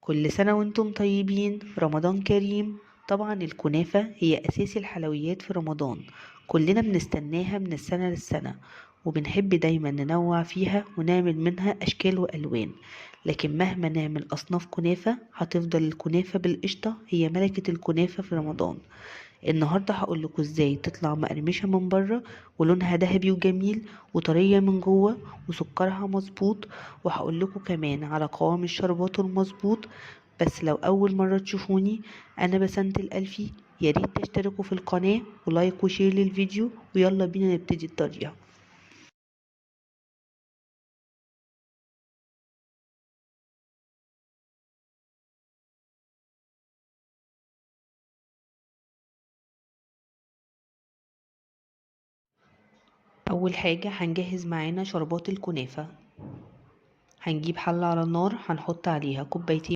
كل سنة وانتم طيبين، رمضان كريم. طبعا الكنافة هي أساس الحلويات في رمضان، كلنا بنستناها من السنة للسنة، وبنحب دايما ننوع فيها ونعمل منها أشكال وألوان. لكن مهما نعمل أصناف كنافة هتفضل الكنافة بالقشطة هي ملكة الكنافة في رمضان. النهاردة هقولكوا ازاي تطلع مقرمشة من بره ولونها ذهبي وجميل وطرية من جوه وسكرها مظبوط، وهقولكوا كمان على قوام الشربات المظبوط. بس لو اول مرة تشوفوني، انا بسنت الالفي، يا ريت تشتركوا في القناة و like و share للفيديو، ويلا بينا نبتدي الطريقة. اول حاجة هنجهز معانا شربات الكنافة. هنجيب حلة على النار، هنحط عليها كوبايتين